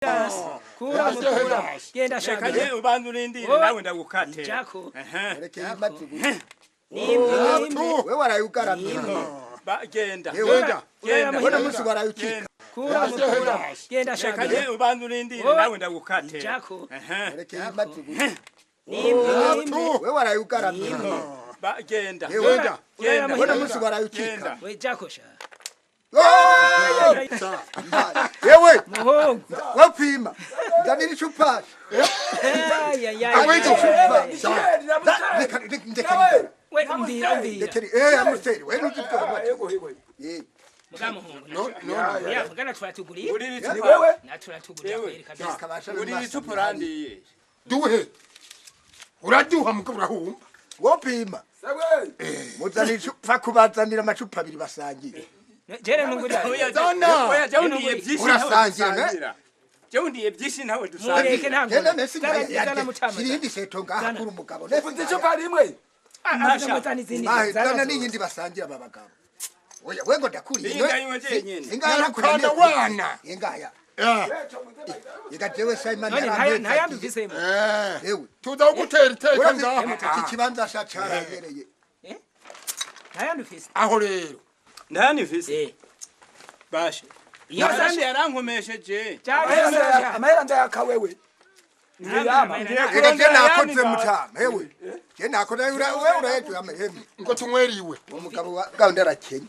Kura mukura. Genda Reka shaka. je ubanza urindire Wowe- nawe ndagukate. Jako. Ehe. Reke imaze guca. Nimwe. We warayugaramye. Ba genda. Genda. Genda. Mbona munsi warayukika. Kura mukura. Genda Reka shaka. je ubanza urindire Wowe- nawe ndagukate. Jako. Ehe. Reke imaze guca. Nimwe. We warayugaramye. Ba genda. Genda. Genda. Mbona munsi warayukika. Genda. We jako sha. Yewe, Muhungu. wapima. Nzanira icupa. Ay ay ay. Awe icupa. Reka ndeka. We umvira umvira. Ndekeri amusteri. We nuzibwo. Eh. Mugamuhungu. No, no. Ya mugana turatuguriye. Urira Ni icupa. wewe? Na turatuguriye kweri kabisa. Kabasha Urira icupa urandiye. Duhe. Uraduha mugabo urahumba. Wopima. Muzanira icupa kubazanira amacupa abiri basangiye. Jere nungurira. Oya Zana. Oya je undiye byinshi nawe Urasangira, ne? dusangira. Je undiye byinshi nawe dusangira. Mureke ntango. Genda nesi Zana mutama. Kirindi seto ngaha kuri umugabo. Ufunze icupa rimwe. Asha. Izindi. Bahe zana n'iyindi basangira aba bagabo. Oya we ngo ndakuriye. Inga yiwe jenyene. Ingaya Kana wana. Ingaya. Eh. Iga jewe Simon None yarambe. ntayambivise. Eh. Ewe. Tuza kugutera iteka Urazi ngaha. iki kibanza sha carabereye. Ntayandufise. Aho rero. Ndani mfise. Eh. Bashe. Iyo Kandi yarankomesheje. Cyangwa Amahera ndayaka wewe. Ntiyama. Ega je nakoze mutama hewe. Je nakoze ura we urayetu amahembe. Ngo tunyweriwe. Umugabo wa gahunda arakenya.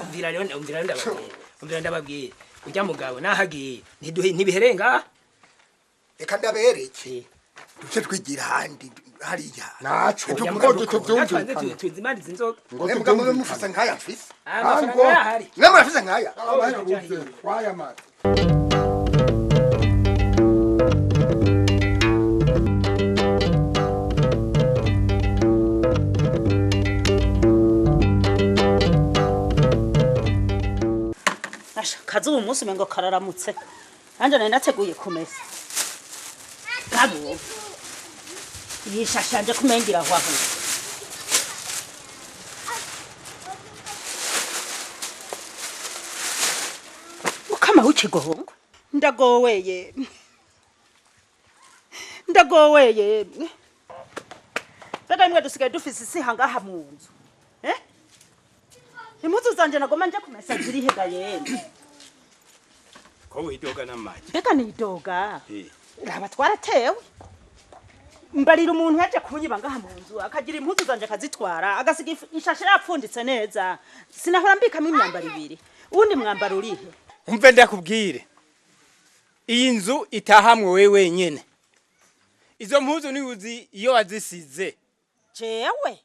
Umvira rero umvira ndababwira. Umvira ndababwira. Ujya mugabo nahagiye. Ntiduhe ntibiherenga. Reka ndabereke. Duce twigira handi hariya. Naco. Ujya Ngo mugabo tuvyumvikane. Tuzi imana izi nzoga. Ngo Mwe mugabo mwe tuvyumvikane. mufise nkaya mfise. Amafaranga yahari. Mwe murafise nkaya. Abayabuze. Wayamaze. Asha, kazi uyu munsi umengo kararamutse. Nanje nari nateguye kumesa. Gabo. Yishashanje kumengira aho aho. Ukama w'ikigohongo. Ndagoweye. Ndagoweye. Mbega imwe dusigaye dufise isiha ngaha mu nzu. Eh? Impuzu zanje nagoma nje kumesa zirihega yemwe. Ko widoga n'amagi. Mbega nidoga. Eh. Raba twaratewe. Mbarira umuntu yaje kunyiba ngaha mu nzu akagira impuzu zanje akazitwara agasiga ishashe yapfunditse neza. Sinahora mbikamo imyambaro ibiri. Uwundi mwambaro urihe? Umve ndakubwire. Iyi nzu itahamwe wewe wenyene. Izo mpuzu ni uzi iyo wazisize. Jewe.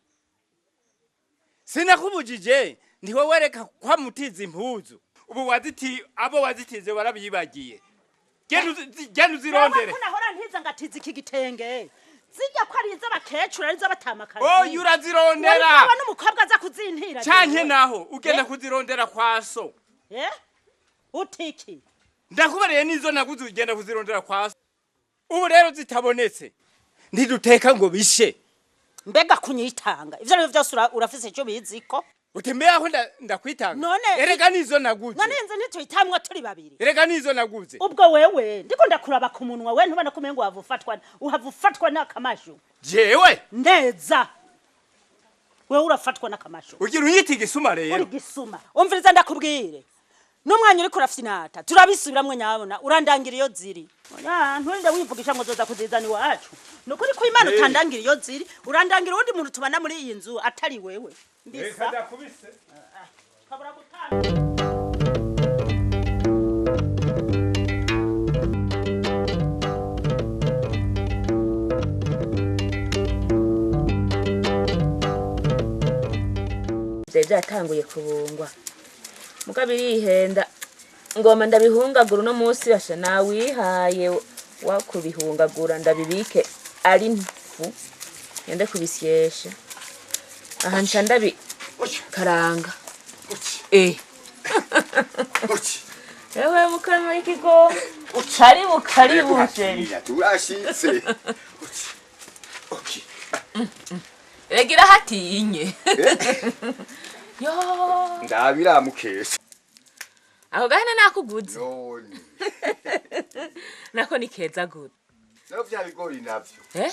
Sinakubujije ntiwe wereka kwa mutiza impuzu. Ubu waziti abo wazitize warabiyibagiye. Genda uzirondere. Ko nahora ntiza ngatiza iki gitenge. Zijya ko ari iz'abakecuru ari iz'abatamakazi. Oya urazirondera. Wari n'umukobwa aza kuzintira. Canke jewe. naho ugenda Eh? kuzirondera kwa so. Eh? Utiki. Ndakubariye nizo naguze ugenda kuzirondera kwa so. Ubu rero zitabonetse. Ntiduteka ngo bishe. Mbega kunyitanga. Ivyo ari byo byose urafise icyo biziko. Utembeye aho ndakwitanga. None- Erega nizo naguze. None inzu ntituyitamwa turi babiri. Erega nizo naguze. Ubwo wewe ndiko ndakuraba ku munwa we ntubona kumengo wava ufatwa uhava ufatwa n'akamashu Jewe neza wewe urafatwa n'akamashu ugira unyita igisuma uri rero. gisuma umviriza ndakubwire n'umwanya uriko urafinata turabisubiramwo nyabona urandangira iyo ziri oya nturinde wivugisha ngo zoza kuzizana iwacu nukuri ko Imana utandangira iyo ziri urandangira uwundi muntu tubana muri iyi nzu atari wewe mbisa ndakubise. kabura gutanga Vyari byatanguye kubungwa. Mugabo irihenda ngoma ndabihungagura uno munsi basha nawihaye wa kubihungagura ndabibike ari nfu ngende kubisyesha aha nca ndabikaranga eh ewe mukama w'ikigo karibu karibu chéri Turashitse. regira hatinye yo Ndabira mukesha. Ako gahene nakuguze. None. Nako ni keza gute. Naho vya bigori navyo. Eh?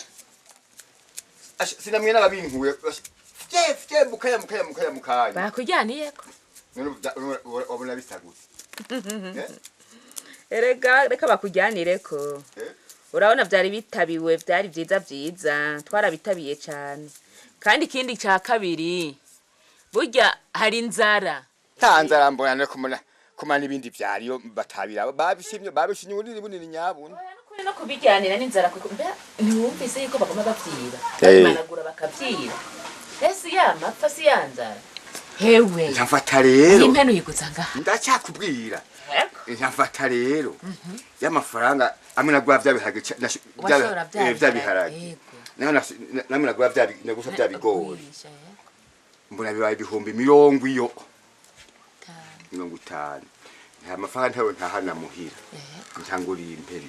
Asha, sinamwe n'ababinkuye. Asha, Fye fye mukaya mukaya mukaya mukaya. Bakujyaniyeko. None wabona bisagutse. Eh? Erega reka bakujyanireko. Eh? Urabona vyari bitabiwe, vyari vyiza vyiza, twarabitabiye cane. Kandi ikindi ca kabiri, burya hari inzara. Nta nzara mbona no kumana kumana ibindi vyariyo batabira babishimye babishimye bunini bunini nyabuna. Oya, nukuri no kubijyanira n'inzara kuko mbe ntiwumvise yuko bagoma bavyiba. Eh. Babimanagura bakavyiba. Ese ya mapfa si ya nzara. Hewe. Ntamfata rero. Impene uyiguza ngaha. Ndacyakubwira. Yego. Ntamfata rero. Y'amafaranga amwe nagura vya biharage Washora vya vya biharage. Yego. Naho namwe nagura vya nagusa vya bigori. Kugurisha, eh. Mbona bibaye 50,000 iyo. 50. Nta mafaranga ntayo ntahana muhira. Ntanguriye impene.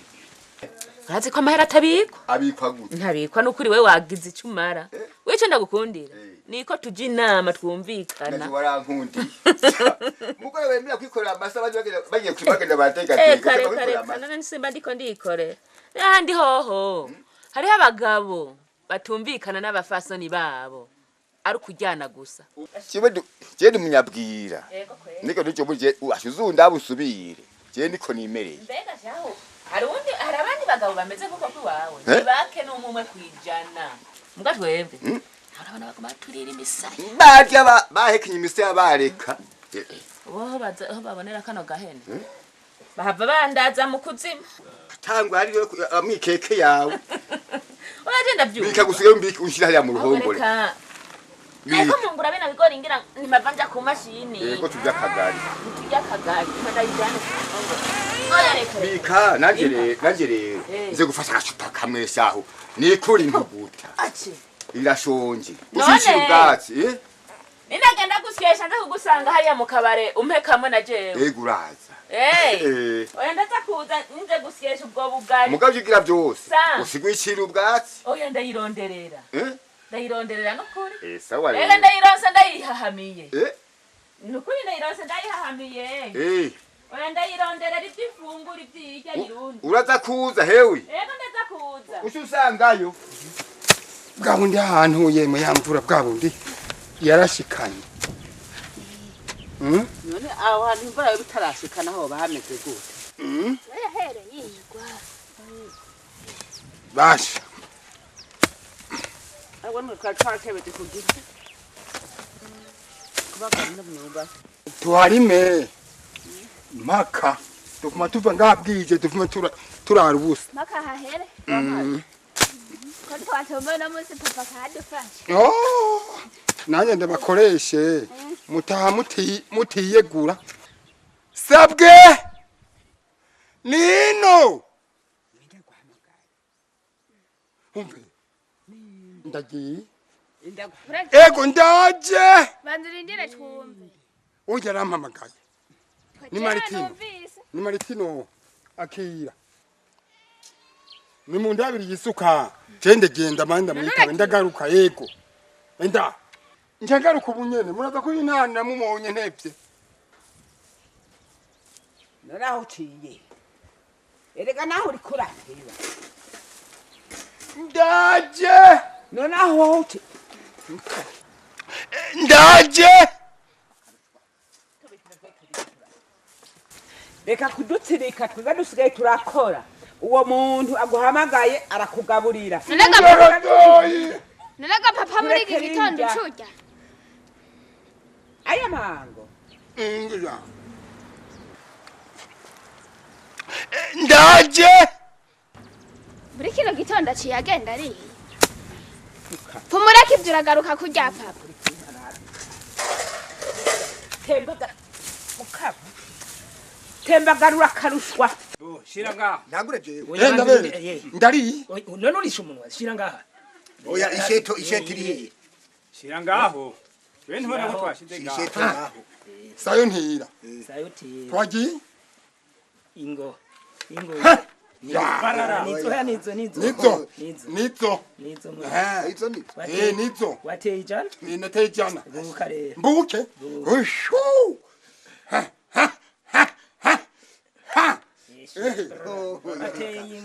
Urazi ko amahera atabikwa? Abikwa gute? Ntabikwa nukuri we wagize icyo umara. Wico ndagukundira. Eh. Niko tujya inama twumvikana. Naje warankundiye. Mugore wemera kwikorera amasa abandi bagenda bagiye kwibagenda bateka Eh, kare kare none simba ndiko ndikorera. N'ahandi hoho. Hariho abagabo batumvikana n'abafasoni babo. Ari ukujyana gusa. Kibe je ndi munyabwira. Yego kweli. Niko nicyo buje ashuzunda busubire. Je niko nimereye. Mbega shaho hari undi hari abandi bagabo bameze nkuko kwiwawe. Eh? Nibake n'umwe kwijana. Mbwa twebwe. Hari abana bagoma turira imisaya. Barya bahekenye imisaya bareka. Boho baza aho babonera kano gahene. Bahava bandaza mu kuzimu. Tangwa ari amikeke yawe. Oya ndavyumva. Bika gusigaye mbika unshira hariya mu ruhongore. Reka. Ariko mungura bino bigori ngira nimava nja ku mashini. Yego tujya kagari. Tujya kagari. Ndayijyane ku ruhongore. Oya reka. Bika nanje rero nanje rero Eh. nze gufata agacupa kamwe shaho. Nikuri impuguta. Aci. Irashonje. None. Ushishira ubwatsi, eh? Ninagenda gusyesha nza kugusanga hariya mu kabare umpe kamwe na jewe. Ego uraza. Eh. Eh. Oya ndaza kuza nje gusyesha ubwo bugari. Mugabo ivyo ugira byose. Sa. Usigwicira ubwatsi. Oya ndayironderera. Eh? Ndayironderera nukuri. Eh sawa Ega rero. ndayironse ndayihahamiye. Eh? Nukuri ndayironse ndayihahamiye. Eh. Oya ndayironderera iby'ifungura iby'irya yirundi. Uraza kuza hewe. Ego ndaza kuza. Uca usangayo. Bwa bundi ahantu yemwe ya mvura bwa bundi yarashikanye. None aho hantu imvura yoba itarashikana ho bahameze gute? Basha. Ahubwo none twari twarakebetse kugira kubagara no myumba. Tuharime mpaka tuvuma tuva ngaha bwije tuvuma turara ubusa. Mpaka hahere. Ko twatomba uno munsi papa akadufasha. Oh, nanjye ndabakoreshe mutaha mutiyegura sabwe nino umve ndagiye ego ndaje. Banza urindire twumve. Urya arampamagaye Ni Jewe Maritino. numvise. Ni Maritino akira ni mundabiri yisuka je ndagenda manda mwitabe ndagaruka yego enda njagaruka ubu nyene muraza kuyinana mumonye ntevye. None aho uciye erega naho uriko urateba. Ndaje. None aho wowe uciye. Ndaje. Reka kudutsirika twiga dusigaye turakora. Uwo muntu aguhamagaye arakugaburira. None ga papa muri iki gitondo ucurya. Aya mango. Ingira. Ndaje. Muri kino gitondo aciye agenda ariye. Pfumureka ivyo uragaruka kurya papa. Tembaga mukaba. Tembagarura karushwa. Bo, shira ngaha. Ntangure jewe. Enda bene. Ndari. None urisha umunwa, shira ngaha. Oya isheto isheto iri. Shira ngaho. We ntubona ko twashize ngaho. Isheto ngaho. Sayo ntira. Sayo tira. Twagiye. Ingo. Ingo. Ya. Nizo ya nizo nizo. Nizo. Nizo. Nizo. Nizo. Eh. Izo nizo. Eh nizo. Wateye ijana? Ni nateye ijana. Mbuka rero. Mbuke. Ushu. Ha ha ha. Ateye.